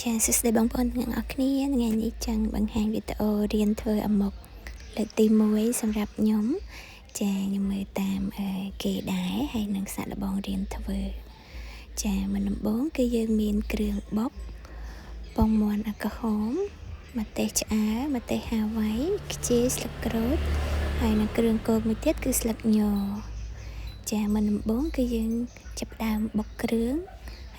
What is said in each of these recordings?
ចាសួស្តីបងប្អូនទាំងអស់គ្នាថ្ងៃនេះចង់បង្ហាញវីដេអូរៀនធ្វើអាម៉ុកលើកទី1សម្រាប់ខ្ញុំចាខ្ញុំមើលតាមគេដែរហើយនឹងសាកល្បងរៀនធ្វើចាមុនដំបូងគឺយើងមានគ្រឿងបុកពងមាន់អាក្រហមម្ទេសឆ្អើរម្ទេសហាវ៉ៃខ្ជាយស្លឹកក្រូចហើយនឹងគ្រឿងកូរមួយទៀតគឺស្លឹកញចាមុនដំបូងគឺយើងចាប់ផ្ដើមបុកគ្រឿង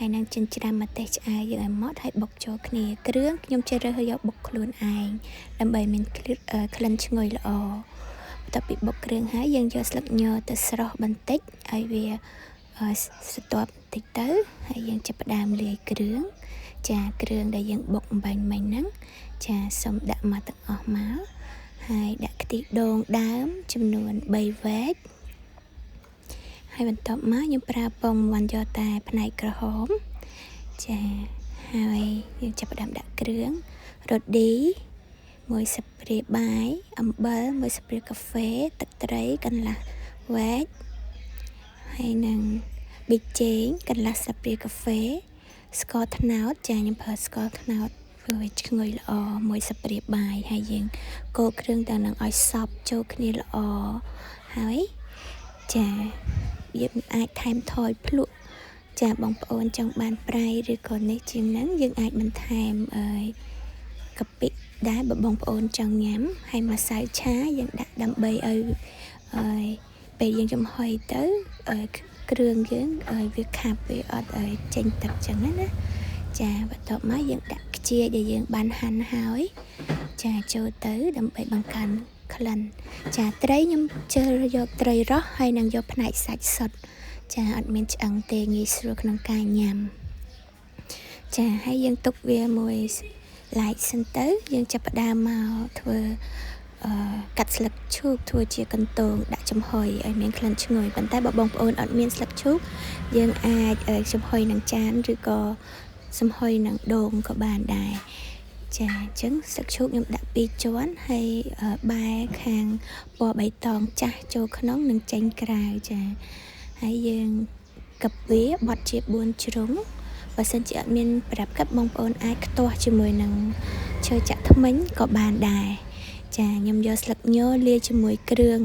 ហើយនឹងចិញ្ច្រាំម្ទេសឆ្អើរយើងឲ្យម៉ត់ហើយបុកចូលគ្នាគ្រឿងខ្ញុំជ្រើសរើសយកបុកខ្លួនឯងដើម្បីមានក្លិនឈ្ងុយល្អបន្ទាប់ពីបុកគ្រឿងហើយយើងយកស្លឹកញទៅស្រុះបន្តិចឲ្យវាស្ទាប់បន្តិចទៅហើយយើងចាប់ផ្ដើមលាយគ្រឿងចាគ្រឿងដែលយើងបុកអំបញ្ញមិញហ្នឹងចាសូមដាក់មកទាំងអស់មកហើយដាក់ខ្ទិះដូងដើមចំនួន3វែកហើយបន្ទាប់មកខ្ញុំប្រើពងមាន់យកតែផ្នែកក្រហមចាហើយយើងចាប់ផ្ដើមដាក់គ្រឿងរ៉ូឌីមួយស្លាបព្រាបាយអំបិលមួយស្លាបព្រាកាហ្វេទឹកត្រីកន្លះវែកហើយនឹងប៊ីចេងកន្លះស្លាបព្រាកាហ្វេស្ករត្នោតចាខ្ញុំប្រើស្ករត្នោតធ្វើឲ្យឈ្ងុយល្អមួយស្លាបព្រាបាយហើយយើងកូរគ្រឿងទាំងនឹងឲ្យសព្វចូលគ្នាល្អហើយចាយើងអាចថែមថយភ្លក់ចាបងប្អូនចង់បានប្រៃឬក៏នេះជាងហ្នឹងយើងអាចបន្ថែមអើយកាពិដែរបើបងប្អូនចង់ញ៉ាំហើយម្សៅឆាយើងដាក់ដើម្បីឲ្យអើយពេលយើងចំហុយទៅគ្រឿងយើងឲ្យវាខាប់វាអត់ឲ្យចេញទឹកចឹងណាចាបន្ទាប់មកយើងដាក់ខ្ជាយដែលយើងបានហាន់ហើយចាចូលទៅដើម្បីបង្កើនក្លិនចាត្រីខ្ញុំជ្រើសយកត្រីរ៉ស់ហើយនឹងយកផ្នែកសាច់សុទ្ធចាអត់មានឆ្អឹងទេងាយស្រួលក្នុងការញ៉ាំចាហើយយើងទុកវាមួយឡែកសិនទៅយើងចាប់ផ្ដើមមកធ្វើអឺកាត់ស្លឹកឈូកធ្វើជាកន្ទងដាក់ចំហុយឲ្យមានក្លិនឈ្ងុយប៉ុន្តែបើបងប្អូនអត់មានស្លឹកឈូកយើងអាចចំហុយនឹងចានឬក៏ចំហុយនឹងដូងក៏បានដែរចាអញ្ចឹងស្លឹកឈូកខ្ញុំដាក់2ជាន់ហើយបែរខាងពណ៌បៃតងចាស់ចូលក្នុងនិងចេញក្រៅចាហើយយើងកឹបវាបត់ជា4ជ្រុងបើសិនជាអត់មានប្រាប់កឹបបងប្អូនអាចខ្ទាស់ជាមួយនឹងឈើចាក់ធ្មេញក៏បានដែរចាខ្ញុំយកស្លឹកញលាយជាមួយគ្រឿង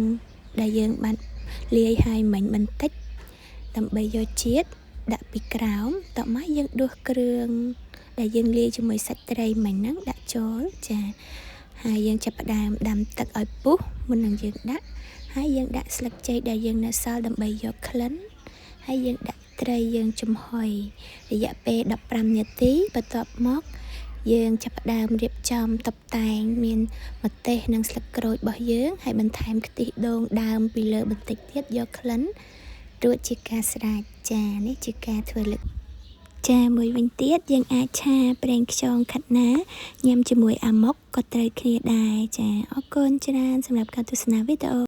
ដែលយើងបានលាយហើយមិញបន្តិចដើម្បីយកជាតិដាក់ពីក្រោមតមកយើងដួសគ្រឿងដែលយើងលាយជាមួយសាច់ត្រីមិញហ្នឹងដាក់ចូលចាហើយយើងចាប់ផ្ដើមដាំទឹកឲ្យពុះមុននឹងយើងដាក់ហើយយើងដាក់ស្លឹកចេកដែលយើងនៅសល់ដើម្បីយកក្លិនហើយយើងដាក់ត្រីយើងចំហុយរយៈពេល15នាទីបន្ទាប់មកយើងចាប់ផ្ដើមរៀបចំតុបតែងមានម្ទេសនិងស្លឹកក្រូចរបស់យើងហើយបន្ថែមខ្ទិះដូងដើមពីលើបន្តិចទៀតយកក្លិនរួចជាការស្រេចចានេះជាការធ្វើលើកចាមួយវិញទៀតយើងអាចឆាប្រេងខ្យងខាត់ណាញ៉ាំជាមួយអាម៉ុកក៏ត្រូវគ្នាដែរចាអរគុណច្រើនសម្រាប់ការទស្សនាវីដេអូ។